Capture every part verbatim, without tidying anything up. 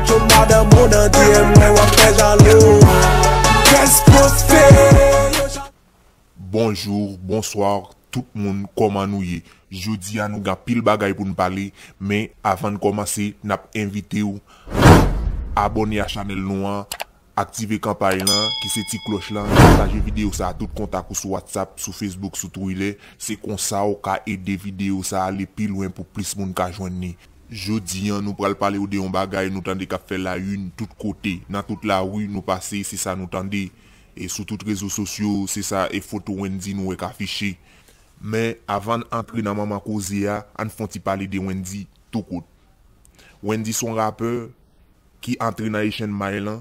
Madanm ou nan D M mwen w ap fè jalou. Fès poste. Bonjou, bonswa, tout moun, kòman nou ye? Jodi a, nou gen anpil bagay pou n pale, men avan n kòmanse, n ap envite w abòne a chanèl nou an, aktive kanpay lan, ki se ti klòch lan, pataje videyo sa a tout kontak ou sou WhatsApp, sou Facebook, sou Twitter. Se konsa w ka ede videyo sa a ale pi lwen pou plis moun ka jwenn li. Jodi a, nou pral pale w de yon bagay nou tande k ap fè la une tout kote. Nan tout lari, nou pase, se sa nou tande. E sou tout rezo sosyo, se sa e foto Wendyy nou wè k afiche. Men, avan n antre nan manman koze a, ann fè yon ti pale de Wendyy tou kout. Wendyy se yon rapè ki antre nan Asian Mind lan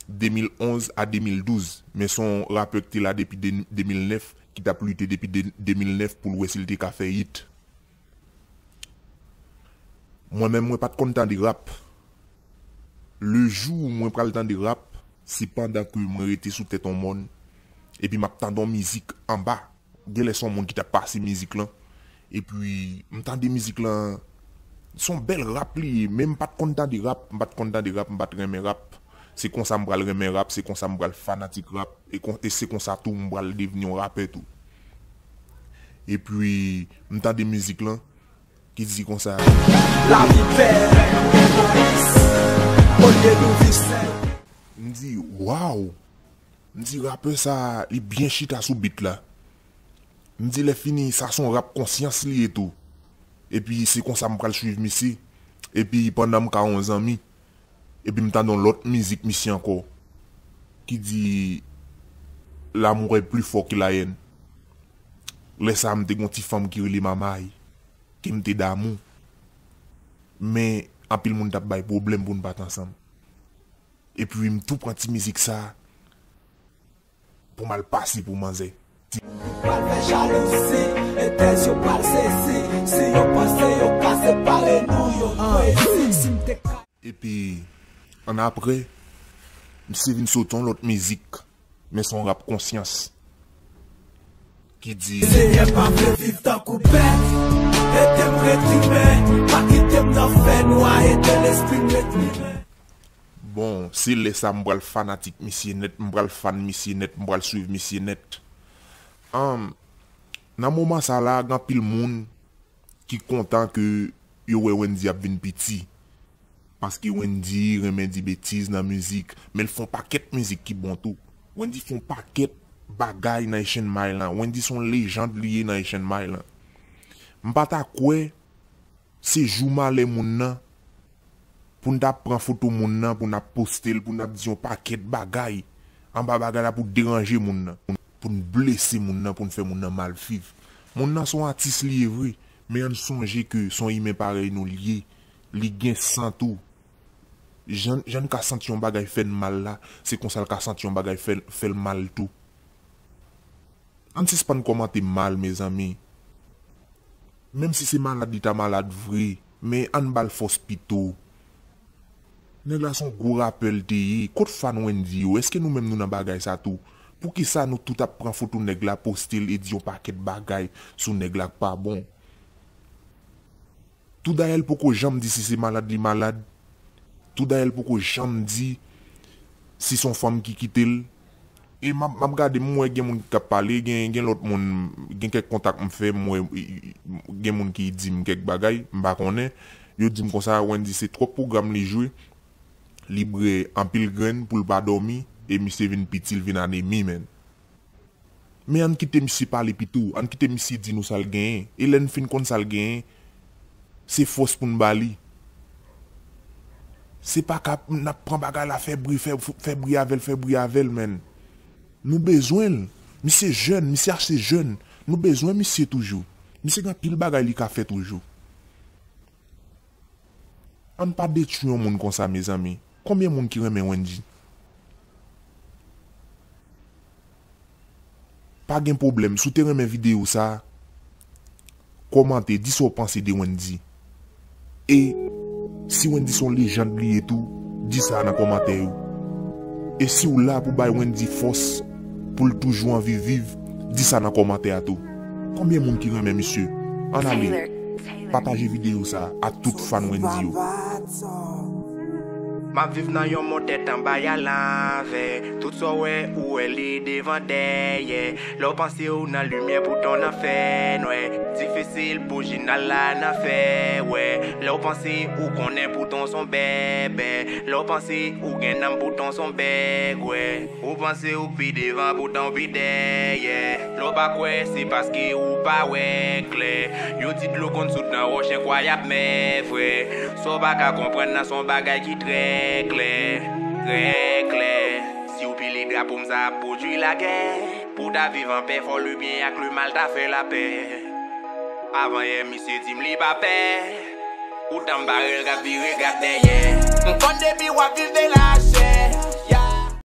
de mil onz a de mil douz, men se yon rapè ki te la depi de, de mil nèf, ki t ap lite depi de, de mil nèf pou l wè si l te ka fè hit. Mwen menm, mwen pa t konn tande rap. Le jou mwen pral tande rap, se pandan ke mwen rete sou tèt yon mòn, epi m ap tande yon mizik anba. Genlè se yon moun ki t ap pase mizik lan. Epi, m tande mizik lan, se yon bèl rap li ye, men m pa t konn tande rap, m pa t konn tande rap, m pa t renmen rap. Se konsa m pral renmen rap, se konsa m pral fanatik rap, e kon-, e se konsa tou m pral devni yon rapè tou. Epi, m tande mizik lan, ki di konsa. Lavi bèl, egoyis, olye nou viv sèl. M di, waw! M di rapè sa, li byen chita sou beat la. M di lè fini, sa se yon rap konsyans li ye tou. Epi se konsa m pral swiv misye. Epi pandan m ka yon zanmi, epi m tande yon lòt mizik misye ankò, ki di, l'amour est plus fort que la haine. Lè sa a, m te gen yon ti fanm ki rele Mamay, ke m te damou. Men, anpil moun t ap bay pwoblèm pou n pa t ansanm. Epi m tou pran ti mizik sa a pou m al pase pou manzè. Pral fè jalouzi, e tèz yo pral sezi. Si yo panse yo ka separe nou, yo kwezi. Si m te ka Epi, annapre, misye vin sot yon lòt mizik, men se yon rap konsyans, ki di, Senyè pa vle viv tankou bèt, ede m ret imen, pa kite m nan fènwa, ede lespri m ret limen. Bon, se lè sa m pral fanatik misye nèt, m pral fan misye nèt, m pral swiv misye nèt. Ann, nan moman sa la, gen anpil moun ki kontan ke yo wè Wendyy ap vin piti. Paske Wendyy renmen di betiz nan mizik, men l fè yon pakèt mizik ki bon tou. Wendyy fè yon pakèt bagay nan Asian Mind lan. Wendyy se yon lejand li ye nan Asian Mind lan. M pa ta kwè se jou malè moun nan, pou n ta pran foto moun nan, pou n ap poste l, pou n ap di yon pakèt bagay anba bagay la pou deranje moun nan, pou n blese moun nan, pou n fè moun nan mal viv. Moun nan se yon atis li ye vre, men ann sonje ke se yon imen parèy nou li ye, li gen san tou. Jan, jan n ka santi yon bagay fè n mal la, se konsa l ka santi yon bagay fè, fè l mal tou. Ann sispann kòmante mal, mezanmi. Menm si se malad li ta malad vre, men ann ba l fòs pito. Nèg la se yon gwo rapè l te ye. Kot fan Wendyy yo? Èske nou menm nou nan bagay sa tou? Poukisa nou tout ap pran foto nèg la, poste l e di yon pakèt bagay sou nèg la k pa bon? Tou dayè l poko janm di si se malad li malad. Tou dayè l poko janm di si se yon fanm ki kite l. E m ap, m ap gade, m wè gen moun k ap pale, gen, gen lòt moun, gen kèk kontak m fè, m wè, i, i, gen moun ki di m kèk bagay, m pa konnen. Yo di m konsa, Wendyy se twòp pwogram li jwe, li bwè anpil grenn pou l pa dòmi, e misye vin piti, l vin anemi, menn. Men ann kite misye pale pito, ann kite misye di nou sa l genyen. E lè n fin konn sa l genyen, se fòs pou n ba li. Se pa ka n ap pran bagay la, fè bri, fè, fè bri avè l, fè bri avè l, menn. Nou bezwen l. Misye jèn, misye ase jèn. Nou bezwen misye toujou. Misye gen anpil bagay li ka fè toujou. Ann pa detwi yon moun konsa, mezanmi. Konbyen moun ki renmen Wendyy? Pa gen pwoblèm, si w te renmen videyo sa, kòmante, di sa w panse de Wendyy. E si Wendyy se yon lejand li ye tou, di sa nan kòmantè yo. E si w la pou bay Wendyy fòs pou l toujou anvi viv, di sa nan kòmantè a tou. Konbyen moun ki renmen misye? Ann ale pataje videyo sa a tout fan Wendyy yo. M ap viv nan yon mond tèt anba y a lanvè. Tout sa w wè, ou wè li devan dèyè. Lè w panse ou nan limyè, poutan w nan fènwè. Difisil pou jinal la nan fè wè. Lè w panse ou konnen, poutan w s on bèbè. Lè w panse ou gen nanm, poutan w s on bègwè. Ou panse ou pi devan, poutan w pi dèyè. Lè w pa kwè, se paske ou pa wè klè. Yo di dlo konn sout nan wòch, enkwayab men vrè. Sa w pa ka konprann nan, s on bagay ki trè klè, trè klè. Si w pile drapo m, sa ap pwodui lagè. Pou w ta viv anpè, fò lebyen ak lemal ta fè lapè. Avan yè, misye di m li pa pè. Poutan m bare l, gad vire, gad dèyè. M konn depi w ap viv de lachè.